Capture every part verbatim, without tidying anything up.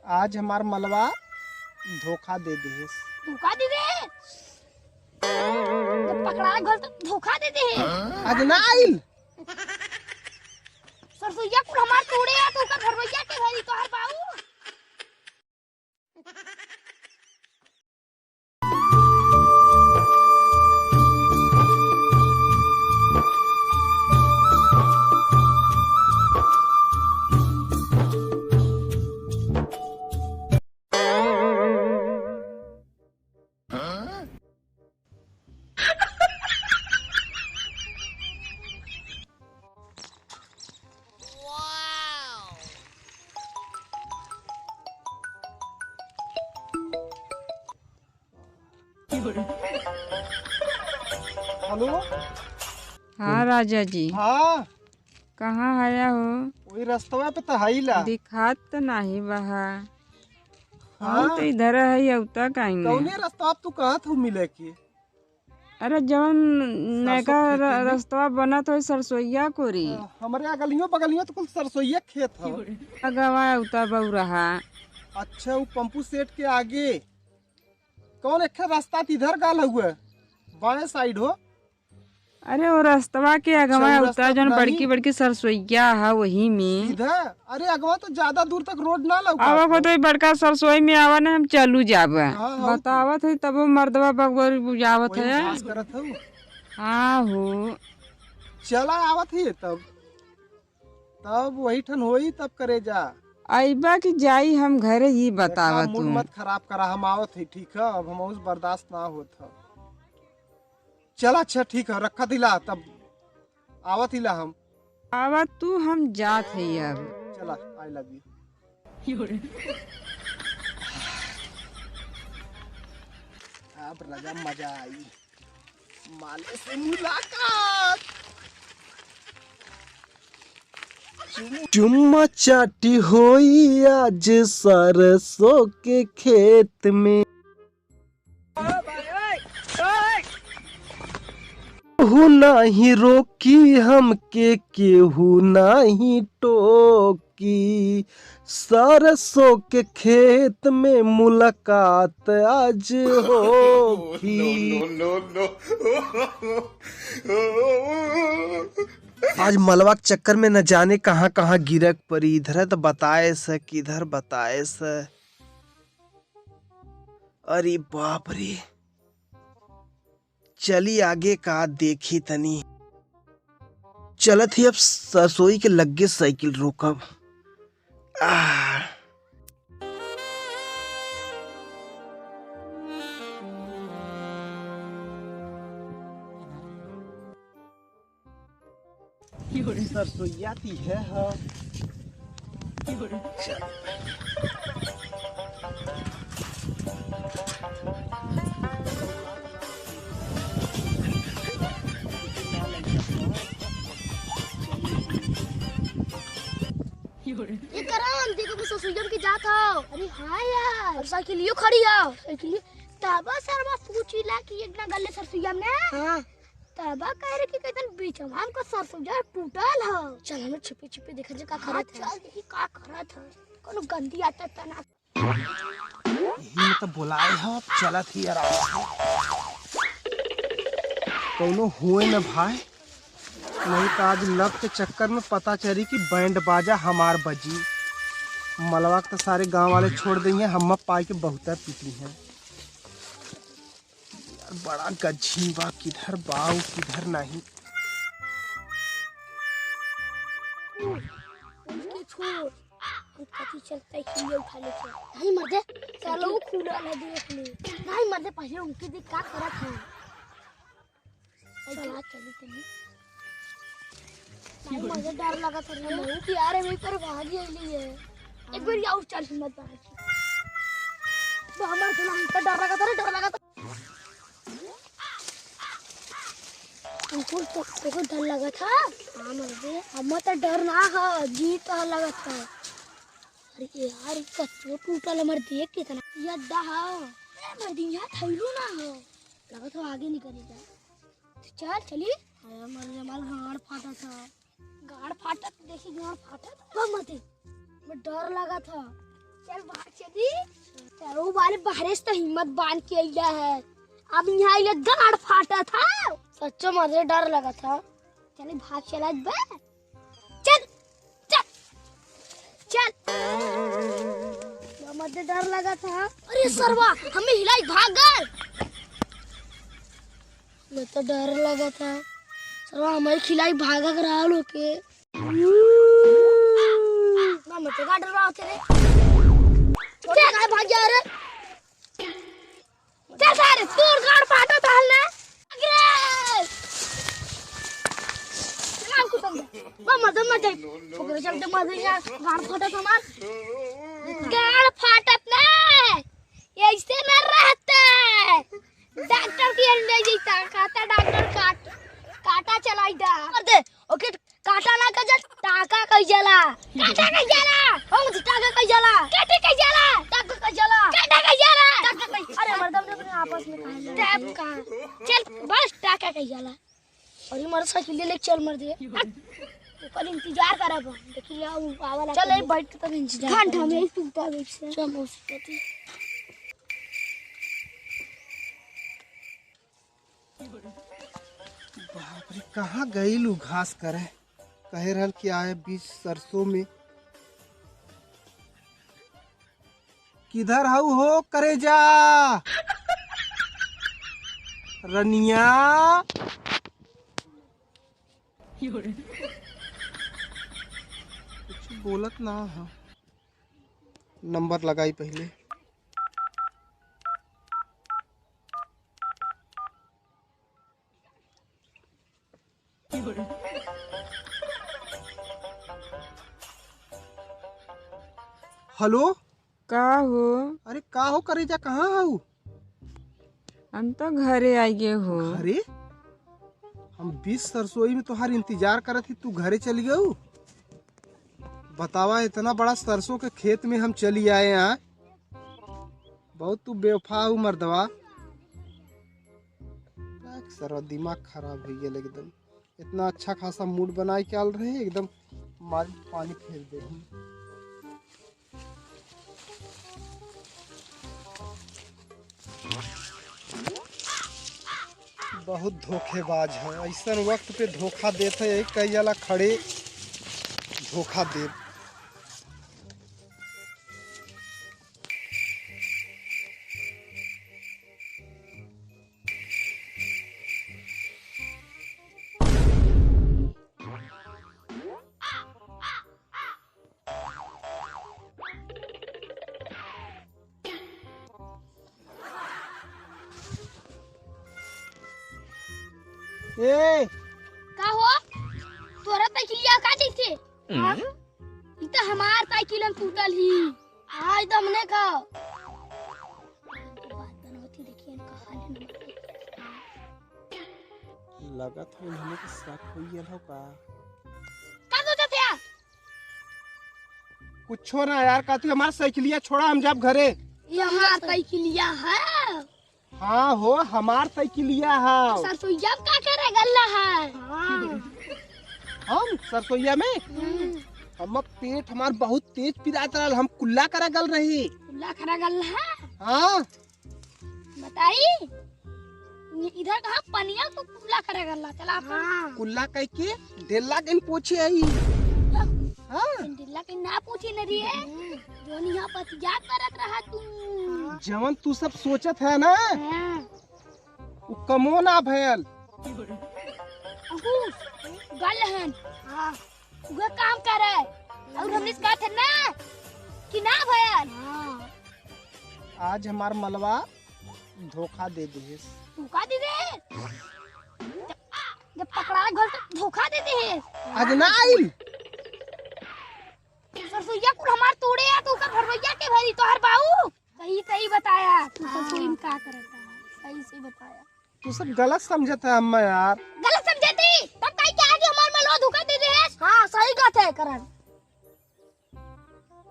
आज हमार मलवा धोखा दे देहेस। धोखा दे देहेस? जब पकड़ा गल तो धोखा दे देहेस। आज ना आइल। सरसोईया कुल हमार तोड़े है, तो ओकर भरवैया के भरी तोहर बाऊ। हेलो। हाँ राजा जी। हाँ। कहाँ हया हो? वही रस्तवा पे तो हई ला। दिखात तो नाही बहा। हाँ। हम तो इधर है, अवता काइंगे। कौने रस्तवा पे तू कहत हो मिले की? अरे जवन सरसों नयका खेती र-, में। रस्तवा बनत हो सरसोईया कोरी। हाँ, हमरे अगलियों बगलियों तो कुल सरसोईया खेत हो। अगवा अवता बउरहा। अच्छा, वो पंपू सेट के आगे कौन एक ठे रास्ता त इधर गाल हुआ, बाएं साइड हो। अरे वो रस्तवा के अगवा अच्छा, वो उता रस्ता जौन नहीं। बड़की बड़की सरसोईया है वही में। सीधा? अरे अगवा तो ज्यादा दूर तक रोड ना लौका अब था। को तो बड़का सरसोई में आवा ना, हम चलू जाब। हाँ, हाँ, बतावत है तब वो मर्दवा बगोरी बुझावत वही है। घास करत हूँ। हाँ हो। चला आवत ही तब। तब वही ठन होई तब करे जा। अइबा कि जाई हम घरे, ई देखा, बतावा मूड तू। मत खराब करा, हम आवत ही, ठीक है? अब हम उस बर्दाश्त ना होत है। चला, अच्छा, ठीक है, रखा दिला, तब आवत हिला हम। आवा तू, हम जात ही अब। चला, I love you। अब रजा मजा आई। माले से मुलाकात। चुम्मा चाटी होई आज सरसों के खेत में। केहू नाही रोकी हमके, केहू नाही टोकी। सरसों के खेत में मुलाकात आज होखी। No, no, no, no। आज मलवा के चक्कर में न जाने कहाँ कहाँ गिरक परी, इधर त बताए से, किधर बताए से। अरे बाप रे। चली आगे का देखी तनी। चलत ही अब सरसोई के लग्गे साइकिल रोकब। आह। सरसोईया ती है, हाँ। ये करण, देखो कि ससुरिया में के जात हो। अरे हाँ यार। और साइकिलियो खड़ी हो। साइकिलियो। तबा सरवा पूछिला कि एक ना गल्ले सरसुइया में। हाँ। तबा कह रहे कि कहतन बीच में हमको सरसुइया टूटल हो। चल हमें छिपे छिपे देखा जे का हाँ, करत है। चल देखी का करत है। कोनो गंदी आदत त ना। यही में तो बुलाए हो, अब चलत ही आराम से। कौनो हुए न भाई, नहीं तो आज लव के चक्कर में पता चली कि बैंड बाजा हमार बजी। मलवा के तो सारे गांव वाले छोड़ देइहैं, हम पाई के बहुत पीटी हैं। यार, बड़ा गझी बा, किधर बाऊ, किधर नहीं। उनके छोड़, हम कथी चलते खिलिया उठा लेते। नहीं मर्दे, चलो वो खुला है, देख ले। नहीं मर्दे, पहले उनके देख का करत है। चला, चली तनी। नहीं, मुझे डर लगा था रे। बहुत यार, हम एक बार भाग ही लिए। एक बार और चल, हिम्मत बढ़ा के। वो हमार चला, हमको डर लगा था रे, डर लगा था। हमको तो, तोको डर लगा था? हाँ, मर्दे। हमें तो डर ना है, जी तो लगा था। अरे यार, ई कच्चो टूटल हमर देख कितना। ये अड्डा है। ए, मर्दे, यहाँ थैलू ना है। लगा तो आगे निकल जा। चल, चली। अरे मर्दे, हमार गांड फाटा था। गांड फाटा, देखी गांड फाटा था। बा मर्दे, मैं डर लगा था। चल बाहर। चली, चलो, बारे बहरे से तो हिम्मत बांध के अइला है। अब यहाँ अइले गाड़ फाटा था। सच्चो मर्दे डर लगा था। चले, भाग चला बे। चल, चल, चल। मर्दे डर लगा था। अरे सरवा, हमें हिलाई भाग गए। मैं तो डर लगा था। सरवा, हमें खिलाई भागा कर रहा लोग के। ना, मैं तो का डरवा होते रे। छोटे काय भाग गया रे? चल सारे, तोर गाड़ फाटा था ना। अरे! चला, कुतम दे। वो मत, मत दे। ओकरे चलते मत दे, यहाँ गाड़ फाटा था हमार। गाड़ फाटत ना। ये ऐसे ना रहता है। डॉक्टर के अंडे जी, ताकत डॉक्टर काट, काटा चलाई दा। कर दे। ओके, काटा ना कह जाला, टाका कह जाला। काटा कह जाला। ओ, मुझे टाका कह जाला। काटे कह जाला। टाका कह जाला। काटा कह जाला। टाका कह, अरे मर्दम ने अपने आपस में कहा। टैप का। चल, बस टाका कह जाला। अरे मर्द साइकिल ले, ले चल मर्दे। ओकर इंतजार करब हम। देखिए, उ आवा चल, ए, बैठ के तब इंतजार घंटा करब। में ही टूटा बैठ से। चल, मौसी कहती। बाप रे, कहाँ गइल उ घास करे? कहे रहल कि आए बीच सरसों में। किधर हऊ हो करेजा? रनिया। कुछ बोलत ना ह। नंबर लगाई पहिले। हेलो। का हो? अरे का हो करेजा, कहाँ हऊ? हम तो घरे आइगे हो। घरे? हम बीच सरसोई में तोहार इंतजार करत ही, तू घरे चली गऊ। बतावा, इतना बड़ा सरसों के खेत में हम चली आए हैं। बहुत तू बेवफा हऊ मर्दवा। का सरवा दिमाग खराब होइ गेल एकदम। इतना अच्छा खासा मूड बनाए के आल रहे, एकदम मारी पानी फेर दे। बहुत धोखेबाज है, ऐसन वक्त पे धोखा देत है, यही कही जाला खड़े धोखा दे। ए! का हो? तोरा साइकिलिया का जैसे? हम्म? हाँ? ई तो हमार साइकिल हम टूटल ही। आज तो हमने का। बात बनवती देखिए, इनका हाल है ना। लगत है इन्होंने के शक हो गया हो का? का सोचत है? कुछो ना यार, का तू हमार साइकिलिया छोड़ा, हम जाब घरे। ये हमार साइकिलिया है। हाँ हो, हमार साइकिलिया है। सरसोईया में का करे गल्ला है? हाँ। हम सरसोईया में? हम्म। हम पेट हमार बहुत तेज पिरात रहल, हम कुल्ला करे गल रही। कुल्ला करे गल है? हाँ। बताई? ये इधर कहाँ पनिया को कुल्ला करे गल्ला, चला अपन। हाँ। कुल्ला कह के डेल्ला के पोछे आई। हाँ। डेल्ला के ना पोछे न रही है। हम्म। जोन यहाँ पतिया करत रहा तू। जवन तू सब सोचत है ना, हाँ। उ कमो ना भयल। अंकुश, गल हन। हाँ। उहे काम करे। और हमने से कहत है ना कि ना भयल। हाँ। आज हमार मलवा धोखा दे दिहिस। धोखा दे दे? जब, जब पकड़ा गल तो धोखा दे दिहिस। आज ना आइल। सरसोईया कुल हमार तोड़े आ, तो ओकर भरवैया के भरी, तोहर बाऊ? सही, सही बताया, तू सरसोई में का करता है, सही से बताया। तू सब गलत समझत है अम्मा यार। गलत समझती? तब काहे के आगे हमार मलवा धोखा दे दिहिस? हाँ, सही कहत है करण।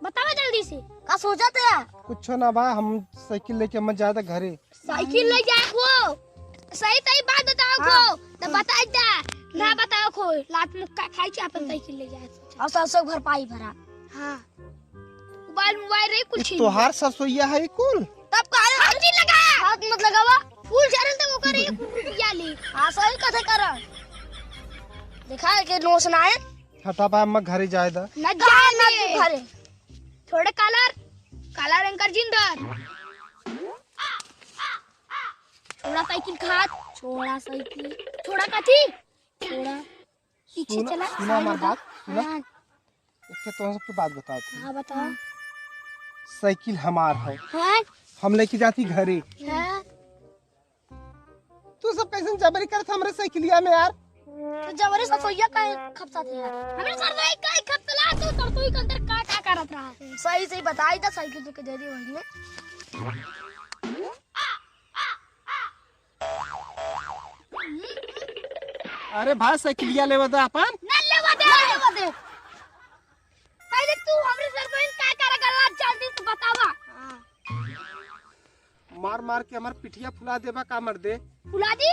बतावा जल्दी से। का सोचत है? कुछो ना बा, हम साइकिल लेके मत जाए घरे। साइकिल ले जाए को सही सही बात बताओ हाँ। को, तो बताई दा, ना बताओ को, लात मुक्का खाई के अपन साइकिल ले जाए। और सब सब घर पाई भरा। हाँ। मोबाइल, मोबाइल रही कुछ ई ही तोहार नहीं। सरसोईया है ई कुल? तब काहे हाथ नहीं लगाया? हाथ मत लगावा। फूल झरल तक ओकर एक रुपया ली। हाँ, सही कथे करा। देखा है कि नोच ना है? हटा बा, अम्मा घरे जाए दा। ना जा ना तू घरे। छोड़े कालर, कालर एंकर जिंदर। छोड़ा साइकिल खात, छोड़ा साइकिल, छोड़ा कथी? छोड़ा। पीछे सुना, चला, सुना साइड हमार में बात, सुना। हाँ। एक तो हम सबके बात बताओ थी। हाँ, बताओ। साइकिल हमार है। हाँ। हम लेके जाती घरे। हाँ। तू सब कैसन जबरी करत हमरे साइकिलिया में यार? तो जबरी सरसोईया काहे खपसा थे यार? हमरे सरसोई काहे खपसला, तू सरसोई के अंदर का, का करत रहा? सही, सही बताई था, साइकिल तो के दे दी वही में। अरे भाई, साइकिलिया लेवा दे अपन। ना लेवा दे, ना लेवा दे। पहले तू हमरे सरसोई का करे गला, जल्दी से बतावा। मार मार के हमार पिठिया फुला देबा का मर्दे? फुला दी?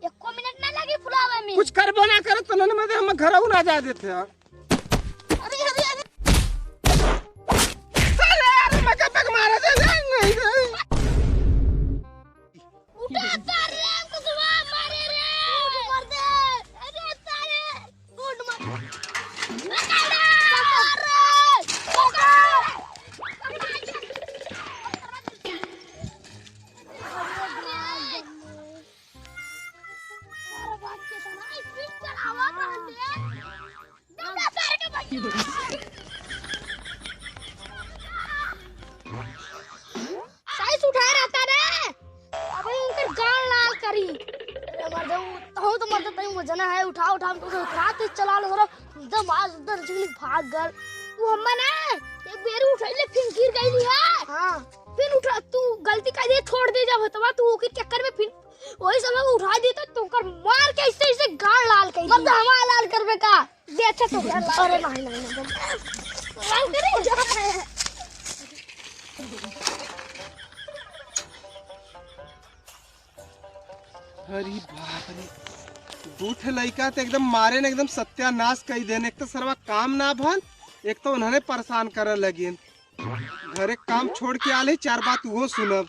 एको मिनट ना लगी फुलावे में। कुछ करबो ना करे तो नन में हम घरऊ ना जा देते हैं। अरे, अरे, अरे। साले यार, मैं कब तक मारा दे, नहीं, नहीं। उठा सारे, कुछ मारे रे। मार दे। अरे सारे। गुड मॉर्निंग। साइज उठाए रहता रे। अबे उनकर गाल लाल करी। अरे मर्दे, उ-, तहु तो मर्दे तई वजना है, उठा, उठा, हम तो उठा के चला लो, एकदम आज उधर चली भाग गल। तू हम्मा ना, एक बेर उठैले फिर गिर गईली है। हाँ। फिर उठा, तू गलती कर दे, छोड़ दे जब हतवा, तू ओके चक्कर में फिर वही समय उठा दी तो तुमकर मार के ऐसे, ऐसे गाल लाल कर दी। मतलब हमारा लाल करबे का? दे अच्छा तो। अरे नहीं, नहीं, नहीं, नहीं। अरे बाप रे, दू ठे लइका तो एकदम मारे न, एकदम सत्यानाश कई देन। एक तो सरवा काम ना भन, एक तो उन्होंने परेशान करे लगिन। घरे काम छोड़ के आले, चार बात वो सुनब।